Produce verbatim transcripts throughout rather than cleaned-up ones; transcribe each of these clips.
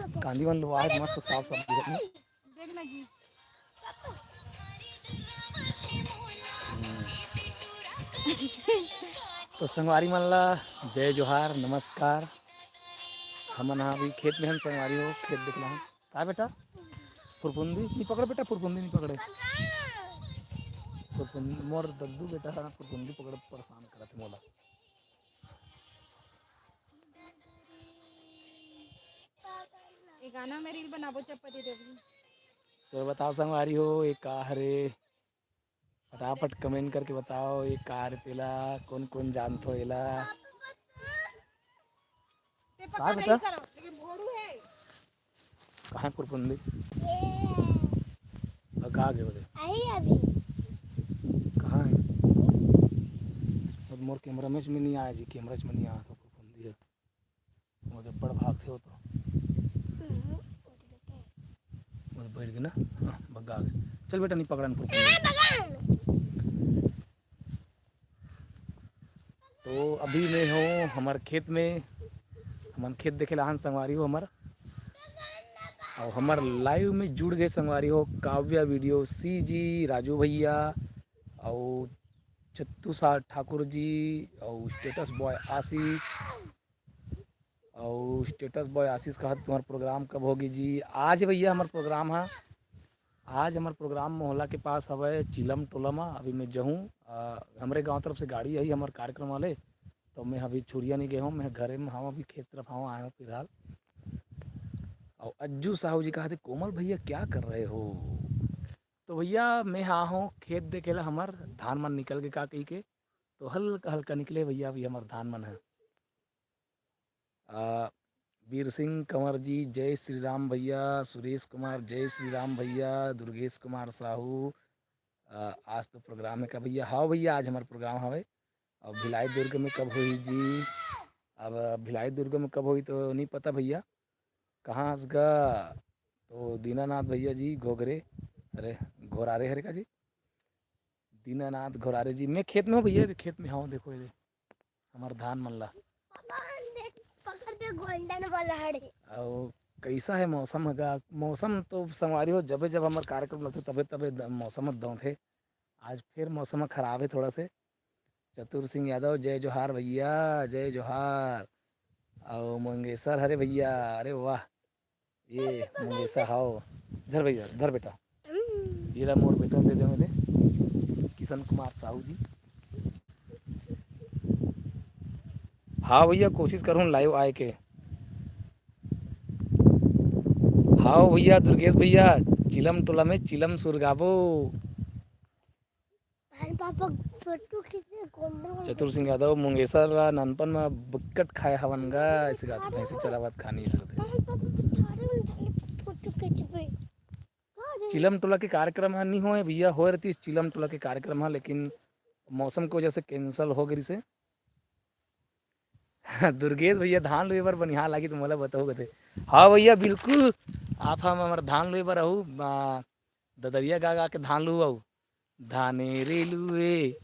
कांदी मन लुआ हे, मस्त साफ साफ दिखत हे। देख ना जी। तो संगवारी मन ला जय जोहार, नमस्कार। हमन हा अभी खेत में हन संगवारी हो, खेत देख ला हन। का बेटा? फुरफुंदी नी पकड़े बेटा, फुरफुंदी नी पकड़े। फुरफुंदी, मोर दद्दू बेटा हा फुरफुंदी पकड़े परेशान करत हे मोला। ये गाना में reel बनाबो चप्पा दे देबो। तो बताओ संगवारी हो, ये का हरे? फटाफट comment करके बताओ, ये का हरे तेला, कौन कौन जानथो एला? ते का पता बेटा? नहीं करो, लेकिन भोरू है। कहाँ है फुरफुंदी? ये भगा गए बोले। आई अभी। कहाँ है? मोर, मोर camera में नहीं आया जी, camera में नहीं आया तो फुरफुंदी है। मोर बड़ भागथे हो तो। हम्म, उठ गए। मोर बैठ गए ना? हाँ, भगा गए। चल बेटा, नहीं पकड़न फुरफुंदी। ए, भगवान। तो अभी मैं हूँ हमर खेत में, हमन खेत देखे ला हन संगवारी हो हमर, और हमर live में जुड़ गए संगवारी हो Kavya video, C G, Raju भैया, और छत्तू सा ठाकुर जी, और status boy आशीष, और status boy आशीष कहत तुम्हार program कब होगी जी? आज भैया हमर program है, आज हमर program मोहला के पास हवय, चिलम टोला म। अभी मैं जहूँ, अ, हमरे गांव तरफ से गाड़ी आई हमर कार्यक्रम वाले, तो मैं अभी छुरिया नहीं गए हूँ, मैं घरे में हूँ, अभी खेत तरफ हूँ, आए हूँ फिलहाल। और अज्जू साहू जी कहा थे, "कोमल भैया क्या कर रहे हो?" तो भैया मैं हा हूँ खेत देखे ला, हमर धान मन निकल के का कही के, तो हल्का हल्का निकले भैया, अभी हमर धान मन है। आ, बीर सिंह कंवर जी, जय श्री राम भैया। सुरेश कुमार, जय श्री राम भैया। दुर्गेश कुमार साहू, आ, आज तो program है का भैया? हाँ भैया, आज हमर program हवे। और भिलाई दुर्ग में कब होई जी? अब भिलाई दुर्ग में कब होई तो नहीं पता भैया। कहाँ हस गा? तो दीनानाथ भैया जी घोघरे, अरे घोरारे हरे का जी? दीनानाथ घोरारे जी, मैं खेत में हूँ भैया, खेत में हूँ, देखो ये हमर धान मन ला। पापा, देख, पकड़ पे golden वाला हड़े। अउ कैसा है मौसम हगा? मौसम तो संगवारी हो, जबे जब हमर कार्यक्रम लगथे, तबे तबे द-, मौसम ह दौंथे। आज फिर मौसम खराब है थोड़ा से। चतुर सिंह यादव, जय जोहार भैया, जय जोहार। अउ मंगेशर हरे भैया, अरे वाह, ये मंगेशर हाव। धर भैया, धर बेटा। हम्म। ये ला मोर बेटा दे दे मेरे, किशन कुमार साहू जी। हाँ भैया, कोशिश करूँ live आए के। हाँ भैया, दुर्गेश भैया, चिलम टोला में चिलम सुरगाबो। अरे पापा, फोटो खींचने कौन दे? चतुर सिंह यादव, मुंगेसर ला नानपन में बिकट खाए हवन गा, ऐसे गाते भैंसी चरावत खानी ऐसे करते। अरे पापा, थारे में थारे फोटो खींचबे। चिलम टोला के कार्यक्रम ह नहीं होए भैया, होए रहती चिलम टोला के कार्यक्रम ह, लेकिन मौसम के वजह से cancel हो गई से। दुर्गेश भैया, धान लुए बर बनिहार लागी तो मोला बताओ कथे। हाँ भैया, बिल्कुल, आप हम हमर धान लुए बर आहू, आ, ददरिया गा गा के धान लुआऊ। धाने रे लुए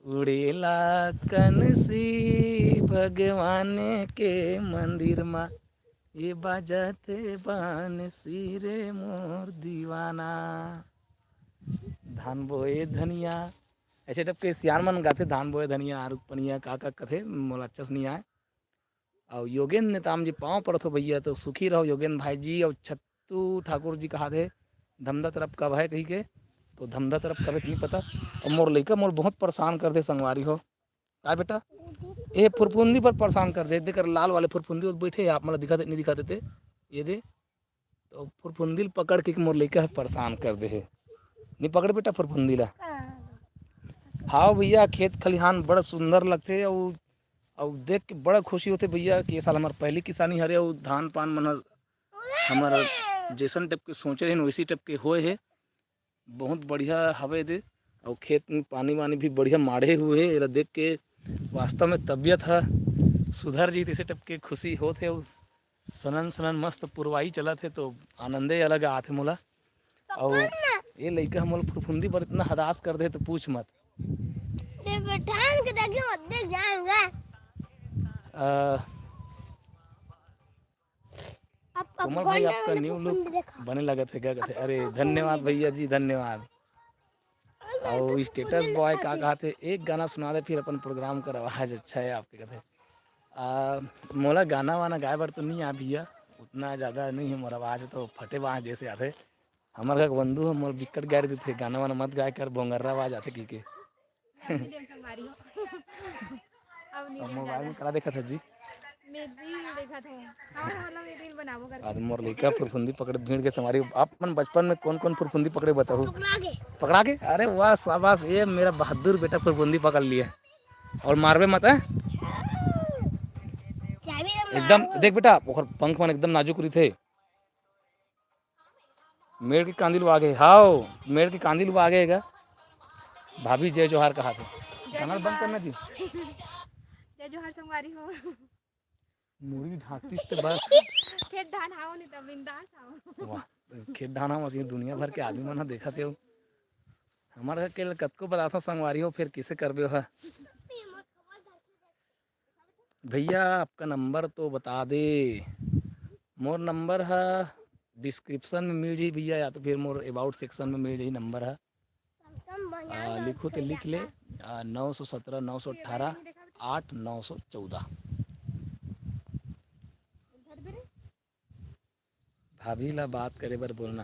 उड़ेला कनसी भगवान के मंदिर मा, ये बाजत बांसी रे मोर दीवाना। धान बोए धनिया, ऐसे type के सियान मन गाथे, धान बोए धनिया आरुग पनिया का का कथे, मोला अच्छा से नहीं आए। अउ योगेंद्र नेताम जी, पाँव पड़त हो भैया, तो सुखी रहो योगेंद्र भाई जी। अउ छत्तू ठाकुर जी कहा थे धमधा तरफ कब है कही के, तो धमधा तरफ कब है नहीं पता। और मोर लइका मोर बहुत परेशान कर दे संगवारी हो। का बेटा? ए फुरफुंदी पर परेशान कर दे, देकर लाल वाले फुरफुंदी वो बैठे हैं, आप मतलब दिखा दे, नहीं दिखा देते, ये दे। तो फुरफुंदी ल पकड़ के मोर लइका ह परेशान कर दे हे। नहीं पकड़ बेटा फुरफुंदी ला। हाँ भैया, खेत खलिहान बड़ा सुंदर लगथे अउ, अउ देख के बड़ा खुशी होथे भैया कि ये साल हमार पहली किसानी हरे अउ धान पान मन ह हमार जैसन type के सोचे रहिन वैसी type के होए हे। बहुत बढ़िया हवे दे, अउ खेत में पानी वानी भी बढ़िया माढ़े हुए हे। एला देख के वास्तव में तबीयत ह सुधर जी, तैसे type के खुशी होत हे। अउ सनन सनन मस्त पुरवाई चलत हे, तो आनंदे अलग आत हे मोला। अउ ये लइका ह मोला फुरफुंदी बर इतना हदास कर दे, तो पूछ मत। ये बैठान के देखिए, ओदे जाएंगे। आ, अब, अब कमल भाई, आपका न्यू लुक बने लगत हे, का कथे? अरे धन्यवाद भैया जी, धन्यवाद। अउ स्टेटस बॉय का कहत हे, एक गाना सुना दे, फिर अपन प्रोग्राम कर, आवाज अच्छा हे आपके, कथे। आ, मोला गाना वाना गाए बर तो नहीं आ भैया, उतना ज़्यादा नहीं हे मोर आवाज, तो फटे बाँस जैसे आथे। हमर घर के बंधु ह मोर बिक्कट गारी देथे, "गाना वाना मत गाए कर, बोंगर्रा आवाज आथे," कहिके। अब नहीं अब मोबाइल में कला देखत हे जी। मैं reel देखत हूँ। हाँ, हाँ, मतलब मैं reel बनाबो करके। आज मोर लइका फुरफुंदी पकड़े भीड़ के संगवारी। आप मन बचपन में कौन-कौन फुरफुंदी पकड़े बताओ? पकड़ा के। पकड़ा के? अरे वाह, शाबाश, ये मेरा बहादुर बेटा फुरफुंदी पकड़ लिया। और मारबे मत, हैं? चाबी ला एकदम, मारो। देख बेटा, ओकर पंख मन एकदम नाजुक रहिथे। मेड़ के कांदी लुवा गे, हाव, मेड़ के कांदी लुवा गे गा। भाभी जय जोहार कहा थे। जय गाना बंद जोहार। करना जी। जय जोहार संगवारी हो। मुड़ी ढांकतीस ते बस। खेत धान हाव नहीं त बिंदास हाव। वाह, खेत धान हाव, मसीन दुनिया भर के आदमी मन ह देखत हे। हमर घर के ल कतको बताथव संगवारी हो, फिर किसे करबे हो? भैया, आपका नंबर तो बता दे। मोर नंबर ह डिस्क्रिप्शन में मिल जाही भैया, या तो फिर मोर अबाउट सेक्शन में मिल जाही नंबर ह। आ, लिखो तो लिख ले, आ, नौ सौ सत्रह, नौ सौ अठारह, आठ नौ सौ चौदह। भाभी ला बात करे बर बोलना।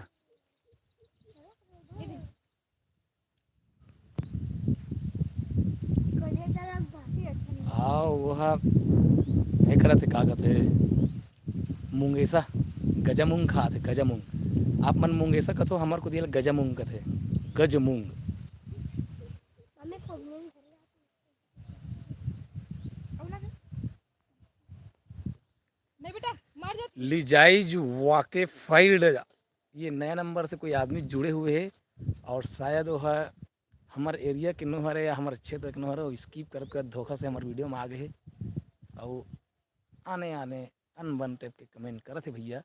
आओ, वो हा, हे करत हे, का कथे, मुंगेसा, गजा मूंग खात हे, गजा मूंग। आप मन मुंगेसा कथो, हमर कोती ला गजा मूंग कथे, गज मूंग। नहीं बेटा, मर जा। लिजाइज वाके फाइल्ड, ये नया नंबर से कोई आदमी जुड़े हुए हे और शायद वो ह हमर एरिया के नो हरे या हमर क्षेत्र के नो हरे, वो स्किप करत करत धोखा से हमर वीडियो में आ गे हे। अउ आने आने अनबन टाइप के कमेंट करत हे भैया,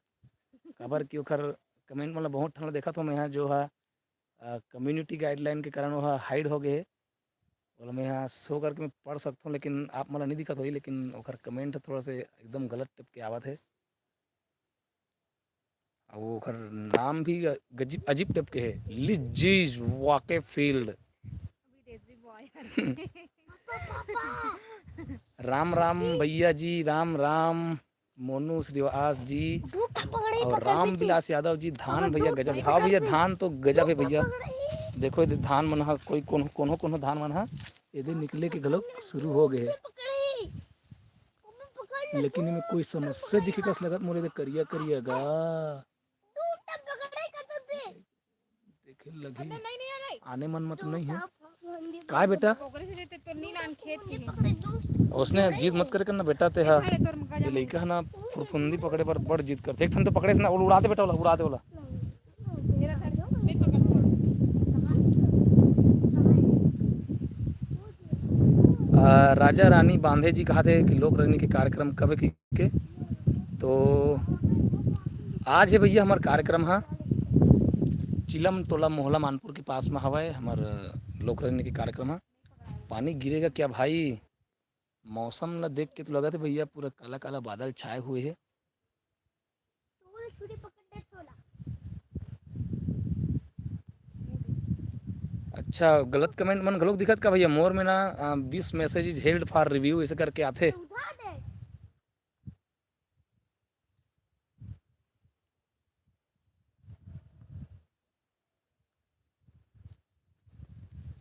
काबर कि ओखर कमेंट मतलब बहुत ठन देखत हो मैं ह, जो ह अ, कम्युनिटी गाइडलाइन के कारण वो ह हाइड हो गे हे। ओला मैं ह शो करके मैं पढ़ सकथों, लेकिन आप मन ला नहीं दिखत होही, लेकिन ओखर कमेंट ह थोड़ा से एकदम गलत टाइप के आवत हे। अउ ओखर नाम भी अजीब, अजीब टाइप के हे, लिजीज वाकेफील्ड। राम राम भैया जी, राम राम। मोनू श्रीवास जी अउ रामविलास यादव जी, धान भैया गजब। हाँ भैया, धान तो गजब हे भैया। देखो, एदे धान मन ह, कोई कोनो कोनो कोनो धान मन ह एदे निकले के घलोक शुरू हो गे हे, लेकिन एमे कोई समस्या दिखे कस लगत मोर एदे करिया करिया गा। देखे लगही। आने मन मत नहीं हे। काय बेटा? ओसने जिद मत करे करना बेटा, ते हा। ये लइका ह ना, फुरफुंदी पकड़े बर बड़ जिद करथे। एक ठन तो पकड़े से ना, उड़ा दे बेटा, ओला उड़ा दे ओला। आ, राजा रानी बांधे जी कहा थे कि लोक रंगनी के कार्यक्रम कब हे कि के। तो आज हे भैया हमर कार्यक्रम ह चिलम टोला मोहला मानपुर के पास में हवय हमर लोकरंग के कार्यक्रम ह। पानी गिरेगा क्या भाई? मौसम ला देख के तो लगत हे भैया पूरा काला काला बादल छाए हुए हे। अच्छा, गलत कमेंट मन घलोक दिखत का भैया? मोर में ना, दिस message is held for review ऐसे करके आथे।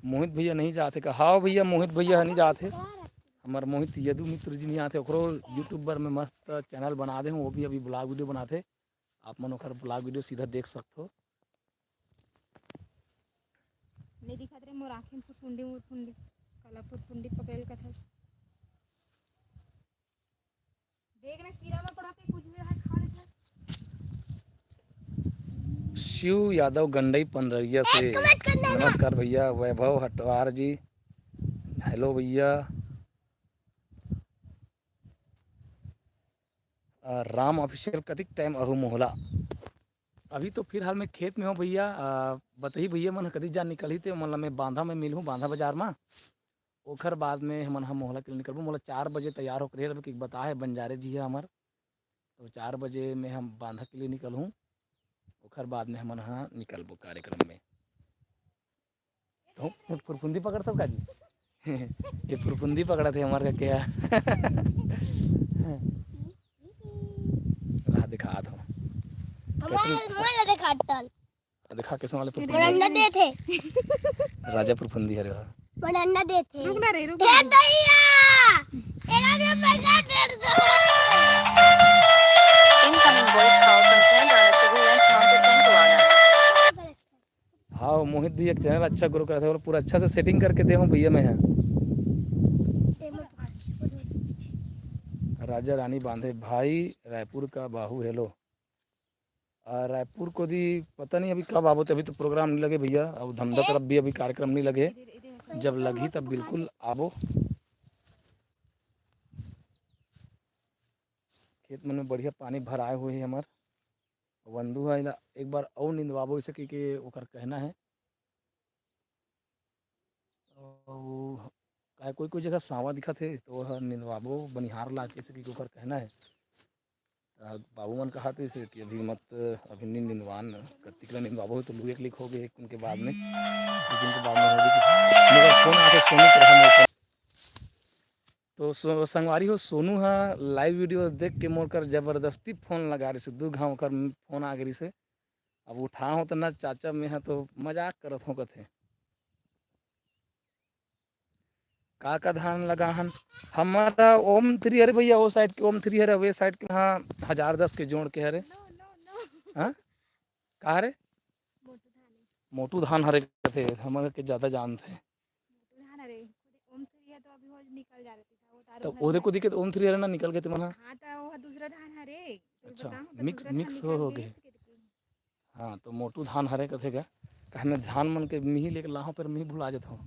मोहित भैया नहीं जात हे का? हाँ भैया, मोहित भैया नहीं जात हे। हमर मोहित यदु मित्र जी नहीं आते, ओकरो यूट्यूबर में मस्त चैनल बना दे हूँ, वो भी अभी ब्लॉग वीडियो बनाते। आप मन ओकर ब्लॉग वीडियो सीधा देख सकते हो। नहीं दिखत रे मोर आँखें फुटफुंडी मुरफुंडी, काला फुटफुंडी पकड़ल कथा। देख ना, कीड़ा में पड़ा के कुछ भी है, खा लेता। शिव यादव गंडई पंडरिया से। एक comment करना ना। नमस्कार भैया, वैभव हटवार जी, हेलो भैया। अ, राम ऑफिशियल, कतिक टाइम आहू मोहला? अभी तो फिलहाल मैं खेत में हूँ भैया। अ, बताही भैया मन कतिक जान निकलही ते मन ला मैं बांधा में मिलहूँ, बांधा बाजार में। ओखर बाद में हमन ह मोहला के लिए निकलबो। मोला चार बजे तैयार होकर रहे, कि बता है बंजारे जी है हमर, तो चार बजे में हम बांधा के लिए निकलहूँ, ओखर बाद में हमन ह निकलबो कार्यक्रम में। तो फुर-, फुरफुंदी पकड़थव का जी? ये फुरफुंदी पकड़त हे हमर का क्या? राह दिखात हव। हमारे कैसन? मोला देखा टल। देखा कैसे वाले फुरफुंदी। मोला अंडा देथे। राजा फुरफुंदी हरे हा। मोला अंडा देथे। रुक ना रे, रुक हे ना रे। दैया। एला दे बर्गर दे दो। Incoming voice call from Kandana Sagu and Santa Sangkalana। हाँ, मोहित भी एक चैनल अच्छा ग्रो करत हे, पूरा अच्छा से सेटिंग करके दे हूँ भैया मैं यहाँ। राजा रानी बांधे भाई, रायपुर का बाहू, हेलो। आ, रायपुर कोती पता नहीं अभी कब आबो, अभी तो प्रोग्राम नहीं लगे भैया, अउ धमधा तरफ भी अभी कार्यक्रम नहीं लगे। जब लगही तब बिल्कुल आबो। खेत मन में बढ़िया पानी भराए हुए हे हमर। वंदू ह एला एक बार अउ निंदवाबो, इसे कहिके ओकर कहना हे। अउ काय कोई कोई जगह सावा दिखत हे, तो ओह निंदवाबो बनिहार ला के, इसे कहिके ओकर कहना हे। त बाबू मन कहत रहिस कि अभी मत, अभी नी निंदवान, कतिक ला निंदवाबो तो लुए के लिख हो गए, एक दिन के बाद में, एक दिन के बाद में हो गई। मगर फोन आके सोनू के रहा मोर फोन। तो सो-, संगवारी हो, सोनू हा लाइव वीडियो देख के मोर कर जबरदस्ती फोन लगा रहिस, दू घाव कर फोन आ गए रहिस। अब उठा हो तो ना चाचा, मैं हा तो मजाक करत हो कथे। का का धान लगा हन? हमारा ओम थ्री हरे भैया, वो साइड के ओम थ्री हरे, वे साइड के हाँ हजार दस के जोड़ के हरे। हाँ, का हरे? मोटू धान हरे कथे, हमर के ज्यादा जानथे। मोटू धान हरे, ओम थ्री है तो अभी वो निकल जा रहे थे, वो तार तो उधर ओदे निकल को दिक्कत ओम थ्री हरे ना निकल गए ते मन हा। हाँ, तो वो दूसरा धान हरे, तो अच्छा, बताओ, तो मिक्स, दूसरा धान मिक्स निकल हो गए गए। इसके लिए। हाँ, तो मोटू धान हरे कथे का, कहने धान मन के मिही लेके लाहो पर मिही भुला जात हो।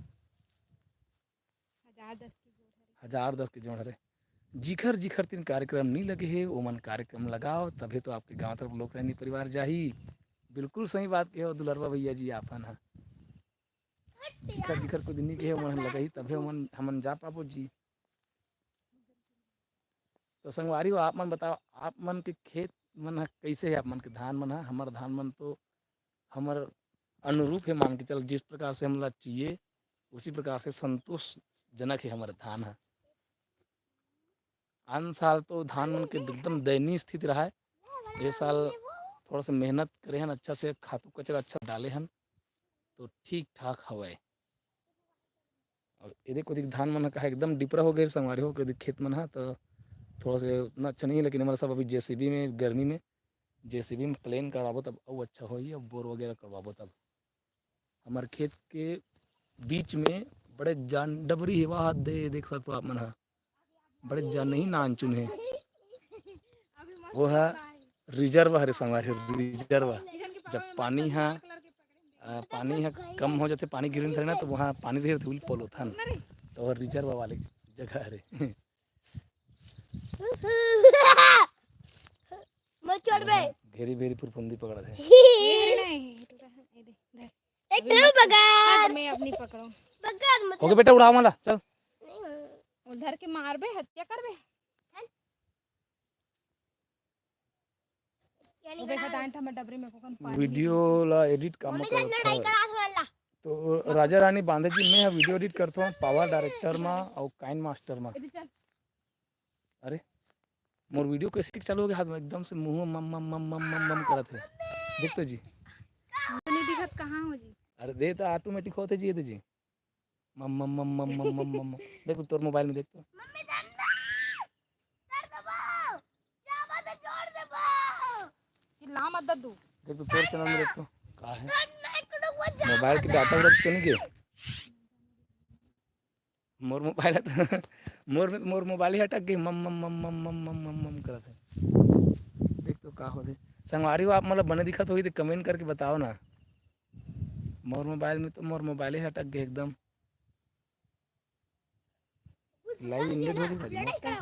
हजार दस की जोड़ हरे। हजार दस के जोड़ हरे। जिखर जिखर तीन कार्यक्रम नहीं लगे हे, ओमन कार्यक्रम लगाओ, तभे तो आपके गांव तरफ लोक रहनी परिवार जाही। बिल्कुल सही बात कहे हो दुलरवा भैया जी, आपन ह। जिखर जिखर कोई दिन नहीं कहे, ओमन लगाही, तभे ओमन, हमन जा पाबो जी। तो संगवारी हो, आप मन बताओ, आप मन के खेत मन ह कैसे है, आप मन के धान मन ह? हमर धान मन तो हमर अनुरूप है, मान के चल, जिस प्रकार से हमला चाहिए, उसी प्रकार से संतोषजनक है हमर धान ह। आन साल तो धान मन के एकदम दयनीय स्थिति रहा है, ये साल थोड़ा सा मेहनत करे हन, अच्छा से खातू कचरा अच्छा डाले हन, तो ठीक ठाक हवय। अउ एदे कोती धान मन ह कहा एकदम डिपरा हो गए संगवारी हो, कोती खेत मन ह तो थोड़ा से उतना अच्छा नहीं है, लेकिन हमारा सब अभी जेसीबी में, गर्मी में जेसीबी में प्लेन करवाबो तब अउ अच्छा होही, अब बोर वगैरह करवाबो तब। हमारे खेत के बीच में बड़े जान डबरी हे, वहाँ दे देख सकते हो आप मन ह, बड़े जान नहीं नानचुन हे। वो ह रिजर्व हरे संगवारी, रिजर्व। जब पानी ह, आ, पानी ह कम हो जाथे, पानी गिरन धरे ना, तो वहाँ पानी रहे तो उल पोलोथन, तो वो रिजर्व वाले जगह हरे। मत छोड़बे। भेरी भेरी फुरफुंदी पकड़त हे। ये नहीं, ये तो रहा, ये दे, धर। एक अभी ठो मत, बगर। हाँ, तो मैं अब नहीं पकड़ूं। बगर मत। ओके बेटा, उड़ाओ मला, चल। नहीं, वो धर के मारबे, हत्या करबे। चल। वो देखा, दाएं ठा में डबरी में कोकन पानी वीडियो ला एडिट काम मम्मी करत जान नहीं है। करा वाला। तो राजा रानी बांधे जी, मैं वीडियो एडिट करता हूँ पावर डायरेक्टर मा और काइन मास्टर मा। इधर चल। अरे, मोर वीडियो कैसे चालू हो गया? हाथ में एकदम से मुंह मम मम मम मम मम मम करत है। देख तो जी। नहीं दिखत कहाँ हो जी? अरे दे तो ऑटोमेटिक होते जी, ये दे जी। मम मम मम मम मम मम मम। देख तो तोर मोबाइल में देख तो। मम्मी डंडा कर देबो। जाबो तो जोड़ देबो। चिल्ला मत दद्दू। देख तो तोर चैनल में देख तो का है। डंडा एक टुकड़ा वो जाबो मोबाइल की तो। डाटा उड़ा तो नहीं गए? मोर मोबाइल है तो मोर, मोर मोबाइल ही अटक गई, मम मम मम मम करत है। देख तो का होथे। संगवारी हो, आप मतलब बने दिखत होही तो कमेंट करके बताओ ना। मोर मोबाइल में तो मोर मोबाइल ही अटक गई एकदम। लाइव एंडेड हो गई भाई, मत कर।